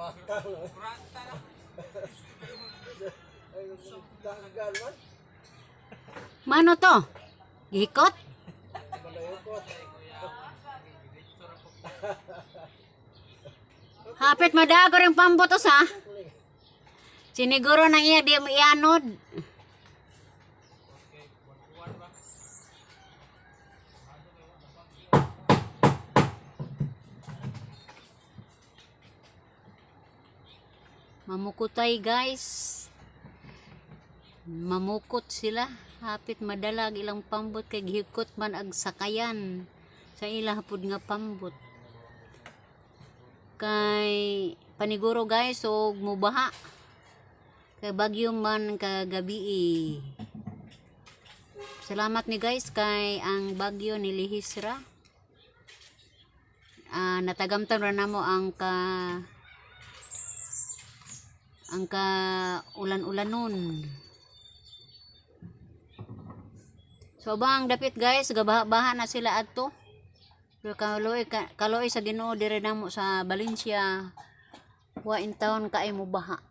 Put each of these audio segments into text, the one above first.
Kurata no. Ay, tanggal man. Mano to? Gihikot? Malayokot. Hapit madagor yung pambot usa. Siniguro na iya di mo ianod. Mamukutay, guys. Mamukot sila. Hapit madalag ilang pambot kay gihikot man ag sakayan sa ila pud nga pambot. Kay paniguro, guys, og mubaha. Kay bagyo man kagabi. Salamat ni guys kay ang bagyo nilihis ra. Ah, natagamtan ra namo ang ka ulan-ulanon. So bang dapit, guys, gabaha-baha na sila adto. Pero kaloy kaloy sa Ginoo dire namo sa Valencia. Wa in town kay mo baha.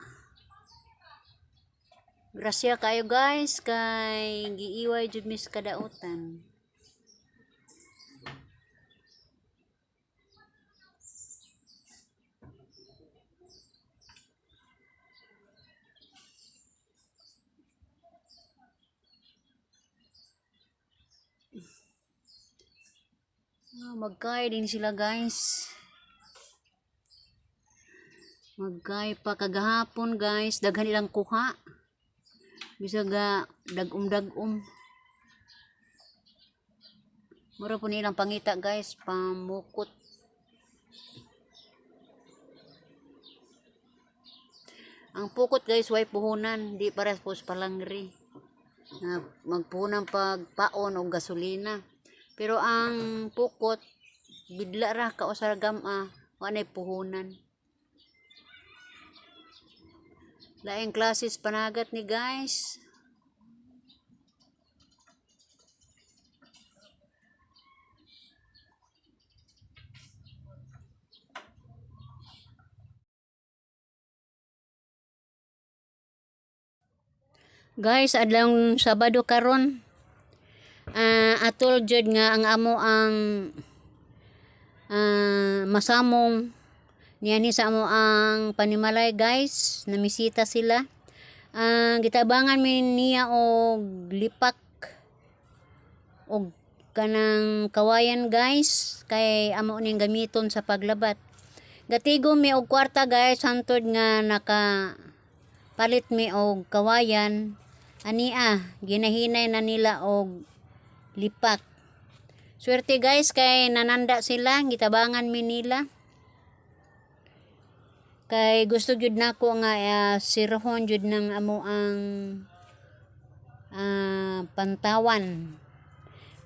Grasya kayo, guys, kay giiway jud mis kadautan. Ah, magkay din sila, guys. Magkay pa kagahapon, guys, daghan ilang kuha. Bisag dag-um-dag-um. Mura po nilang pangita, guys, pamukot. Ang pukot, guys, way puhunan, di pares po sa palangri. Na magpuhunan pag paon o gasolina. Pero ang pukot, bidla ra ka sa gama, wa nay puhunan. Laing klases panagat ni, guys. Guys, adlawng Sabado karon. Ah, atol jud nga ang amo ang masamong niani sa amo ang panimalay, guys, namisita sila. Ang gitabangan mi niya og lipak og kanang kawayan, guys, kay amo ning gamiton sa paglabat. Gatigo mi og kwarta, guys, hantod nga naka palit mi og kawayan. Ania ginahinay na nila og lipak. Swerte, guys, kay nananda sila, gitabangan mi nila. Kay gusto jud nako nga sirhon jud ng amo ang pantawan.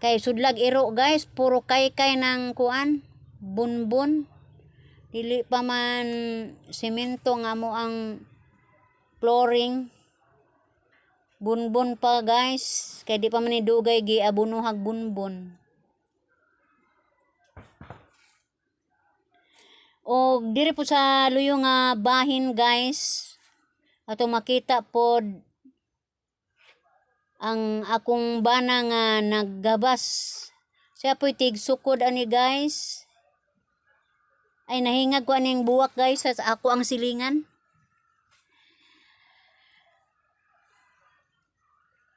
Kay sudlag iro, guys, puro kaykay ng kuan, bunbun. Dili pa man semento nga amo ang flooring. Bunbun pa, guys, kay di pa man ni dugay giabunuhag bunbun. Og diri po sa luyo nga bahin, guys, ato makita pod ang akong bana nga naggabas. Siya po'y tigsukod ani, guys. Ay, nahingag ko aning buwak, guys, sa ako ang silingan.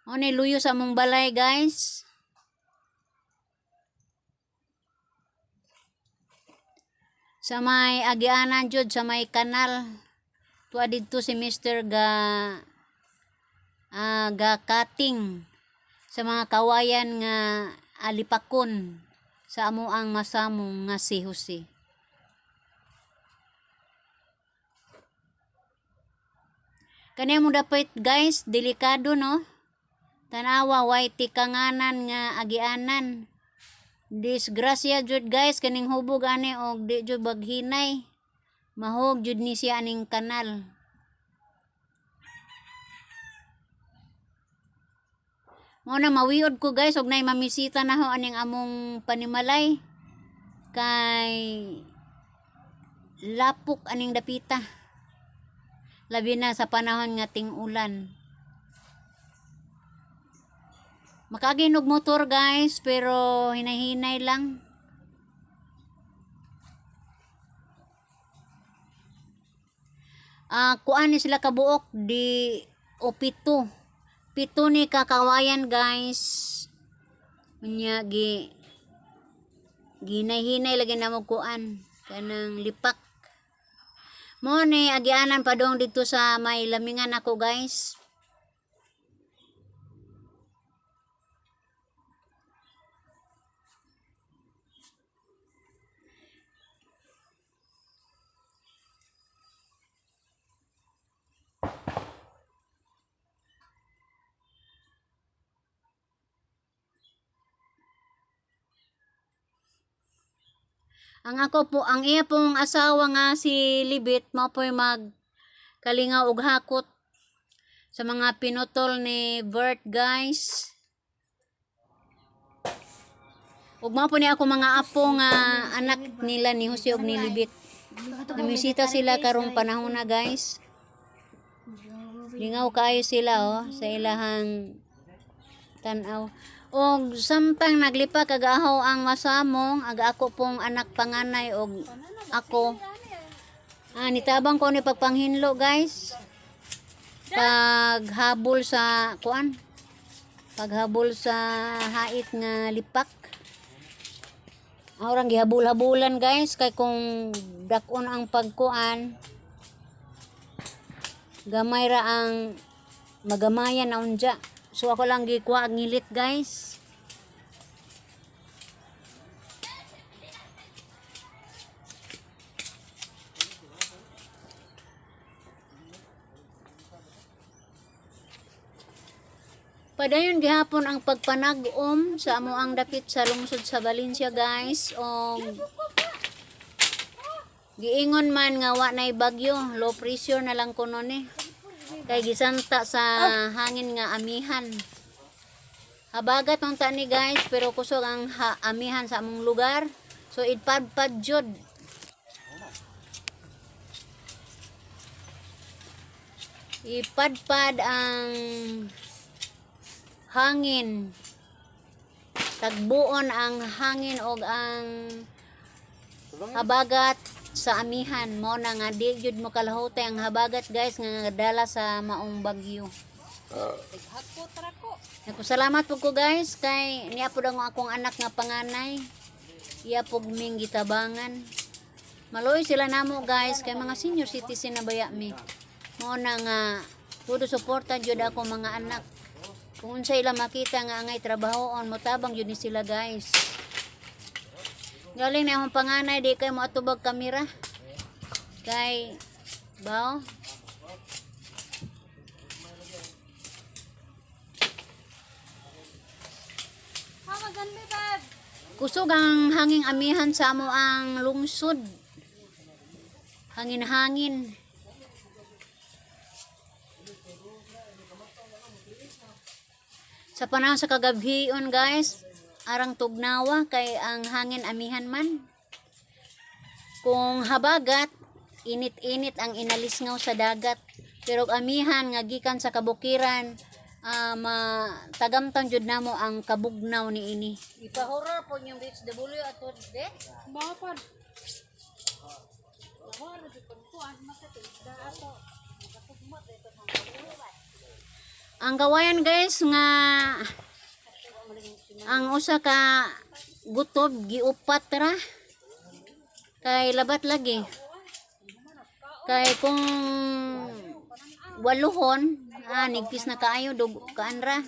O ni luyo sa among balay, guys. Sa may agianan jud sa may kanal. Tuwa didto si Mr. Ga cutting sa mga kawayan nga alipakon sa amo ang masamong nga si Jose. Kani mo dapat, guys, delikado, no? Tanawa, way tikanganan nga agianan. Disgrasya jud, guys, kaning hubog ani og di jud baghinay. Mahog jud ni siya aning kanal. Mao na mawiod ko, guys, og nay mamisita na ho aning among panimalay. Kay Lapok aning dapita. Labi na sa panahon nga ting-ulan. Makaginog motor, guys, pero hinay-hinay lang. Ah, kuan ni sila kabuok di o pito. Pito ni kakawayan, guys. Unya gi ginay-hinay lagi na mo kuan kanang lipak. Mo ni agianan padong dito sa may lamingan ako, guys. Ang ako po, ang iya pong asawa nga si Libit, mao po'y mag kalingaw og hakot sa mga pinutol ni Bert, guys. Ug mao po ni ako mga apo nga anak nila ni Jose ug ni Libit. Namisita sila karong panahon na, guys. Lingaw kaayo sila oh sa ilahang tanaw. Og samtang naglipa kagahaw ang masamong, aga ako pong anak panganay og ako. Ah, nitabang ko ni pagpanghinlo, guys. Paghabol sa kuan. Paghabol sa hait nga lipak. Aurang gihabol-habulan, guys, kay kung dakon ang pagkuan, gamay ra ang magamayan na unja. So ako lang gikuha ang ngilit, guys. Padayon gihapon ang pagpanag-om sa amo ang dapit sa lungsod sa Valencia, guys. Og giingon man nga wa nay bagyo, low pressure na lang kuno ni. Kay gisanta sa hangin nga amihan. Habagat unta ni, guys, pero kusog ang amihan sa among lugar. So idpadpad jud. Ipadpad ang hangin. Tagbuon ang hangin og ang habagat sa amihan mo na nga di jud mo kalahutay ang habagat, guys, nga dala sa maong bagyo. Nagpasalamat po ko, guys, kay niya po ang akong anak nga panganay. Iya po ming gitabangan. Maloy sila namo, guys, kay mga senior citizen na baya mi. Mo na nga pudo suporta jud ako mga anak. Kung unsa ila makita nga angay trabahoon, motabang jud ni sila, guys. Galing na akong panganay, di kay mo atubag kamera. Kay bao. Kusog ang hanging amihan sa amo ang lungsod. Hangin-hangin. Sa panahon sa kagabhion, guys, arang tugnawa kay ang hangin amihan man. Kung habagat, init-init ang inalisngaw sa dagat. Pero og amihan nga gikan sa kabukiran, matagamtan jud namo ang kabugnaw niini. Ipahoror po yung BHW ato de. Mapad. Ang kawayan, guys, nga ang usa ka gutob giupat ra kay labat lagi. Kay kung waluhon, nigpis na kaayo dug kaan ra.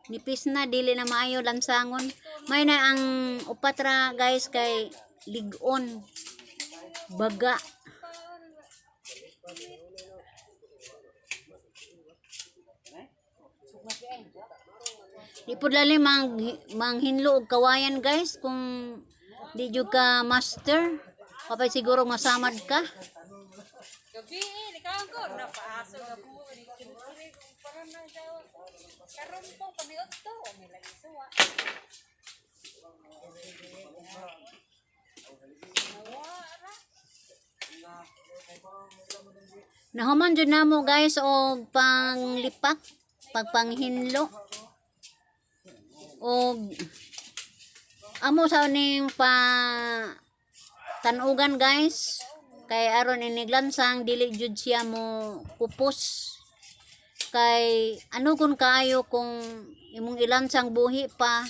Nipis na, dili na maayo lansangon. May na ang upat ra, guys, kay ligon baga. Di po lali mang, manghinlo og kawayan, guys, kung di jud ka master. Kapay siguro masamad ka. Gabi eh, nikaw ko. Napaaso na po. Parang na daw. Karon po, paniot to. May lagi suwa. Nawa ra. Nahuman jud namo, guys, og panglipak, pagpanghinlo. Og amo sa ning pa tanugan, guys, kay aron iniglansang dili jud siya mo kupos, kay ano kun kaayo kung imong ilansang buhi pa,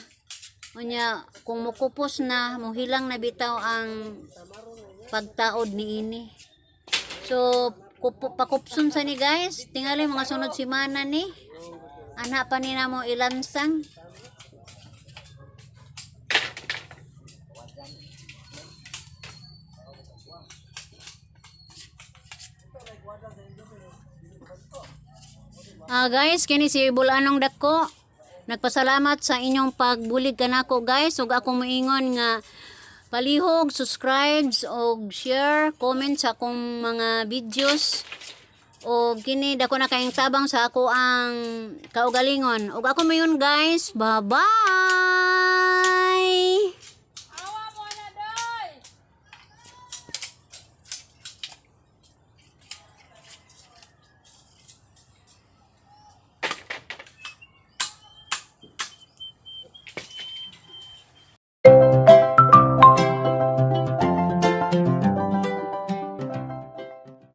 unya kung mukupos na, muhilang na bitaw ang pagtaod niini. So pakupson sa ni, guys. Tingali mga sunod semana ni ana pa ni namo ilansang. Ah, guys, kini si Bulanong Dako. Nagpasalamat sa inyong pagbulig kanako, guys. Ug ako moingon nga palihog, subscribe og share, comment sa akong mga videos. Og kini dako na kayong tabang sa ako ang kaugalingon. Ug ako mayon, guys. Bye-bye.